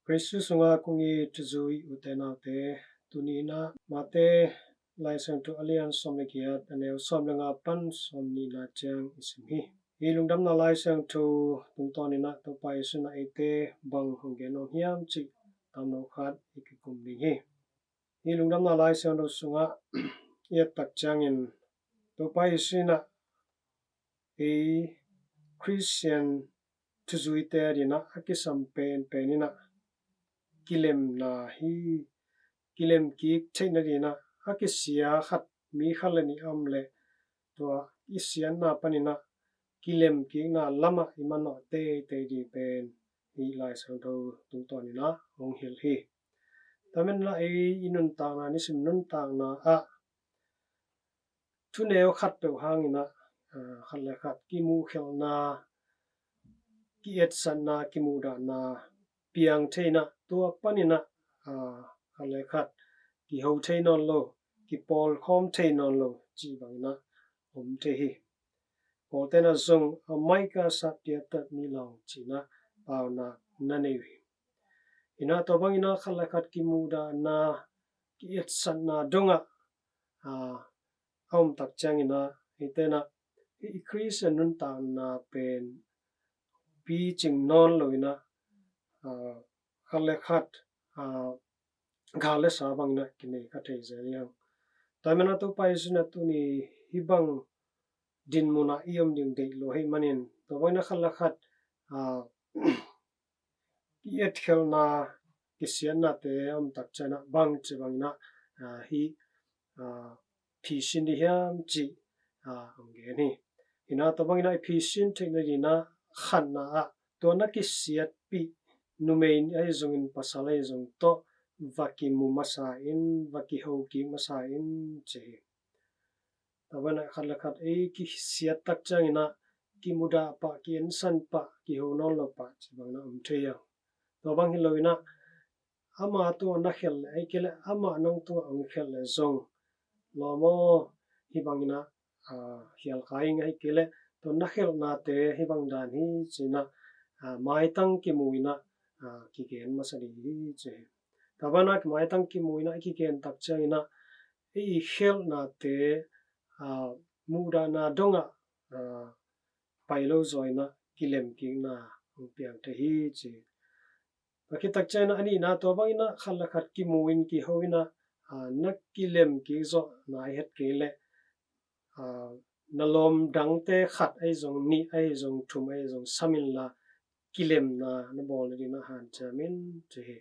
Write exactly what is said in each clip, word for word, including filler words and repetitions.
Khristu sungah kong it thuzui ute naute, tuni in ah Mate Lai Siangtho a lian sawm le giat, a neu sawm le nga pan sawm nihna ciang i sim hi. Hih Lungdamna Lai Siangtho tungtawn in ah Topa Jesu in ah eite bang hong gen nuam hiam cih tamlo khat i kikum ding hi. Hih Lungdamna Lai Siangtho sungah i et tak ciangin Topa Jesu in ah ei Khristian thuzuite adingin ah a kisam penpen in ah kilemna hi. Kilem kik theihna dingin ah a kisia khat, mi khat le nih a om leh tua i siatna panin ah kilem kikna lamah i manawh teitei ding pen hih Lai Siangtho tungtawn in ah hong hilh hi. Tua manin ah ei i nuntakna, nisim nuntakna ah thuneu khat peuh hangin ah, ah, khat le khat kimuhkhelhna, ki-etsatna, kimuhdahna piang thei in ah, tua panin ah, ah, khat le khat kiho thei nawn lo, kipawlkhawm thei nawn lo cih bangin ah om thei hi. Pawlte'n ah zong a maika sa piatat mi lawng ci-in ah paunak na nei uh hi. In ah tua bangin ah khat le khat kimuhdahna, ki-etsatna dongah, ah, a om tak ciangin ah eite'n ah i Khristian nuntakna pen picing nawn lo in ah, ah, khat le khat, ah, gal le sa bangin ah kinei kha thei zel hi hang. Tua manin ah Topa Jesu in ah tuni hih bang dinmun ah i om ding deih lua ahih manin, tua bangin ah khat le khat, ah, ki-etkhelhna, kisiatnate a om tak ciangin ah bangci bangin ah, ah, hih, ah, phisin ding hiam cih, ah, hong gen hi. In ah tua bangin ah i phisin theihna dingin ah khatna ah tua na kisiatpih numei ahi zongin pasal ahi zong tawh va kimu masa in, va kiho kik masa in ci hi. Tua bangin ah khat le khat ei kisiat tak ciangin ah kimudah pah, ki-ensan pah, kiho nawn lo pah cih bangin ah om thei hi hang. Tua bang hi lo in ah amah tungah na khelh leh, ahih kei leh amah nang tungah hong khelh leh zong lawm aw, hih bangin ah, ah, khial kha ing, ahih kei leh tua na khelhnate hih bang dan hi ci-in ah, ah, maitang kimu in ah, ah, kigen masa ding hi ci hi. Tua bangin ah maitang kimu in ah i kigen tak ciangin ah i khelhnate, ah, muhdahna dongah, ah, pai lo zaw in ah kilem kikna hong piang thei hi ci hi. Tua khit tak ciangin ah a nihna, tua bangin ah khat le khat kimu in, kiho in ah, ah, na kilem kik zawh nai het kei leh, ah, na lawm dangte khat ahi zong, nih ahi zong, thum ahi zong sam inla kilemna na bawlna dingin ah hanciam in ci hi.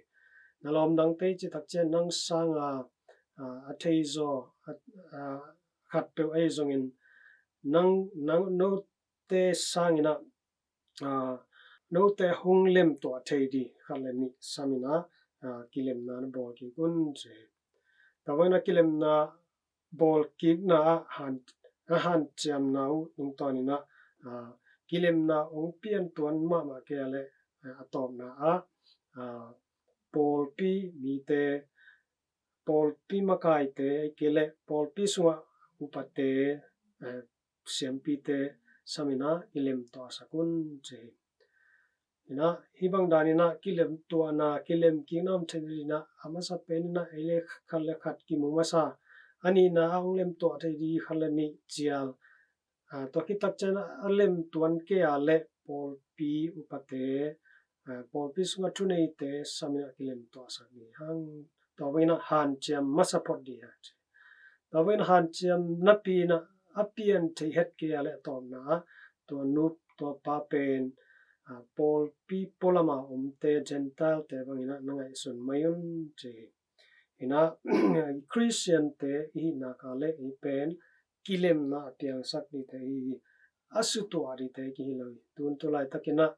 Na lawm dangte i cih tak ciang nang sanga, ah, a theizaw, ah, ah, khatpeuh ahi zongin nang, nang, note sangin ah, ah, note hong lemtuah thei ding khat le nih sam in ah, ah, kilemna na bawl kik un ci hi. Tua bangin ah kilemna bawl kikna ah han, a hanciamna uh tungtawn in ah, ah, kilemna hong piantuan mahmah kei a leh, ah, a tawpna ah, ah, pawlpi mite, pawlpi makaite, ahih kei leh pawlpi sungah upate, eh, siampite sam in ah i lemtuahsak un ci hi. In ah hih bang dan in ah kilemtuahna, kilem kikna om theihna dingin ah a masa pen in ah ei le khat le khat kimu masa. A nihna ah hong lemtuah thei ding khat le nih cial. Ah, tua khit tak ciangin ah a lemtuan kei a leh pawlpi upate, ah, pawlpi sungah thuneite sam in ah kilemtuahsak ding hi hang. Tua bangin ah hanciam masa phot ding hi hang ci. Tua bangin ah hanciam napi in ah a pian thei het kei a leh a tawpna ah tua nu tua pa pen, ah, pawlpi pualam a omte, Gentile-te bangin ah na ngaihsun mai un ci hi. In ah Khristiante i hih nak leh ei pen kilemna a piangsak dingte hi, a sutuah dingte kihi lo hi. Tun tu laitakin ah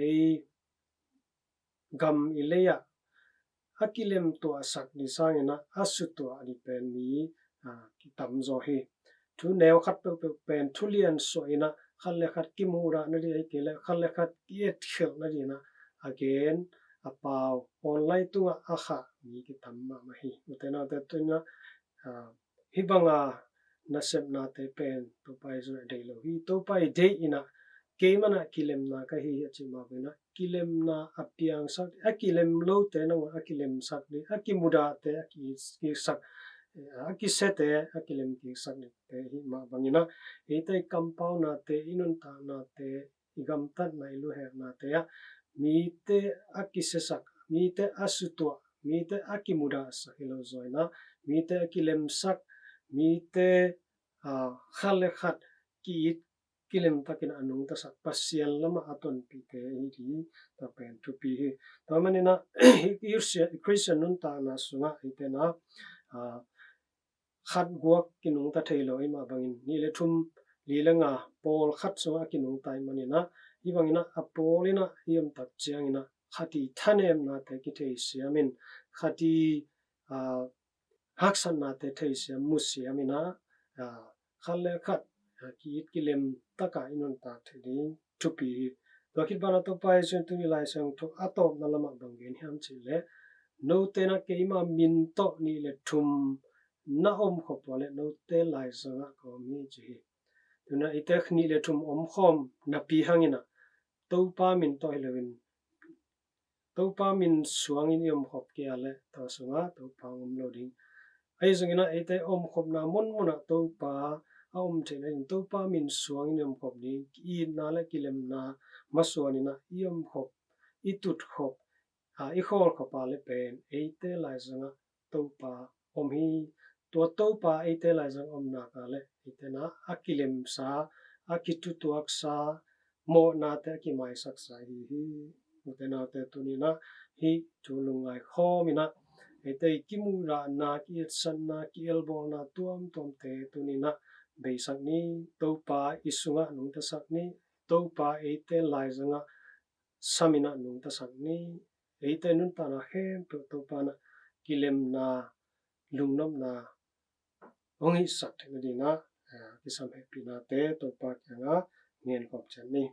ei gam i lei ah a kilemtuahsak ding sangin ah a sutuah ding pen mi, ah, kitam zaw hi. Thu neu khat peuhpeuh pen thu lian suah in ah khat le khat kimudah nading ahih kei leh khat le khat ki-etkhelh nadingin ah a gen, a pau, online tungah a khah mi kitam mahmah hi. Ute naute, tu in ah, ah, hih banga nasepnate pen Topa Jesu in ah deih lo hi. Topa i deih in ah, keimah in ah kilemna ka hi hi a cih mah bangin ah kilemna a piangsak, a kilem lote nangawn a kilemsak ding, a kimudahte a ki-, kisak, a kisete a kilem kisak dingte hi mah bangin ah, eite i kampaunate, i nuntaknate, i gamtatna, i luheknate ah mite a kisesak, mite a sutuah, mite a kimudahsak hi lo zaw in ah, mite a kilemsak, mite, aa, khat le khat ki-it kilemtakin a nungtasak Pasian lamah a tonpihte hi ding, tua pen thupi hi. Tua manin ah, Christian, Christian nuntakna sungah eite in ah, aa, khat guak kinungta thei lo, ei mah bangin nih le thum, li le nga, pawl khat sungah a kinungta ahih manin ah, hih bangin ah a pawl in ah i om tak ciangin ah khat i thanemnate kitheisiamin, khat i, aa, haksatnate theisiam, musiam in ah, aa, khat le khat, aa, ki-it kilem takin i nuntak thei ding thupi hi. Tua khit banah Topa Jesu in tuni Lai Siangtho a tawpna lamah bang gen hiam cih leh, note in ah keima min tawh nih le thum na omkhop uh leh note laizangah ka om hi, ci hi. Tuni in ah eite nih le thum omkhawm napi hangin ah, Topa min tawh hi loin, Topa min suangin i omkhop kei leh tua sungah Topa hong om lo ding. Ahi zongin ah eite omkhopna munmunah Topa a om theihna dingin Topa min suangin i omkhop ding, ki-itna le kilemna masuanin ah i omkhop, i tutkhop, aa, i khawlkhop leh pen eite laizangah Topa om hi. Tua Topa eite laizang om nak leh eite in ah a kilemsa, a kitutuaksa, mawhnate a kimaisaksa ahi hi. Ute naute, tuni in ah hih thu lungngai khawmin ah, eite i kimudahna, ki-etsakna, ki-elbawlna tuamtuamte tuni in ah beisak ni. Topa i sungah nungtasak ni. Topa eite laizangah samin ah nungtasak ni. Eite nuntakna khempeuh Topa in ah kilemna, lungnopna hong hisak theihna dingin ah, aa, kisam hehpihnate Topa kiangah ngen khawm ciat ni.